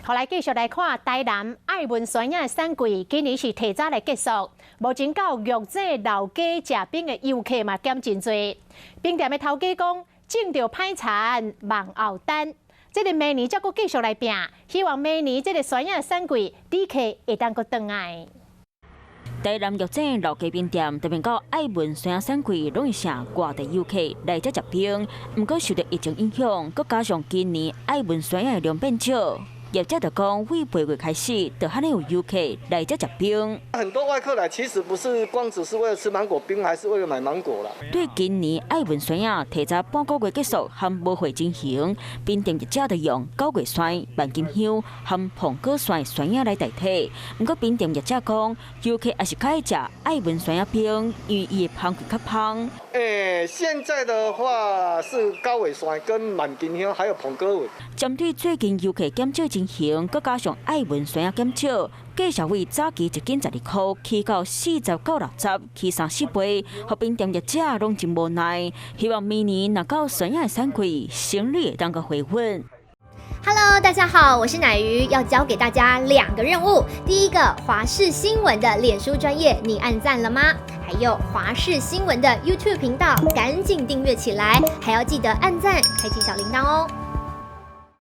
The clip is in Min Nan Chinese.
予來繼續來看台南愛文酸仔的選季，今年是提早來結束。目前到玉井老街食冰的遊客嘛減真濟。冰店的頭家講，種著歹田望後單。這个明年才閣繼續來拚，希望明年這个酸仔選季，旅客會當閣轉來。台南玉井老街冰店特別到愛文酸仔選季，攏會請外地遊客來遮食冰。毋過受著疫情影響，閣加上今年愛文酸仔的量變少。業者就講，對8月開始，就罕有遊客來遮食冰。很多外客來，其實不是光只是為了吃芒果冰，還是為了買芒果啦。對今年愛文酸仔提早半個月結束，含無會進行，冰店業者就用九月蒜、萬金香含蘋果蒜酸仔來代替。毋過冰店業者講，遊客也是較愛食愛文酸仔冰，因為伊的香味較芳。欸，現在的話是高尾蒜跟萬金香，還有蘋果味。針對最近遊客減少情形，閣加上愛文酸仔減少，價數為早期一斤12箍，起到40到60，起三四倍，予冰店業者攏真無奈。希望明年若到酸仔的選季，生意會當閣回穩。 Hello，大家好，我是乃瑜，要交給大家兩個任務。第一個，華視新聞的臉書專頁，你按讚了嗎？還有華視新聞的 YouTube 頻道，趕緊訂閱起來，還要記得按讚，開啟小鈴鐺哦。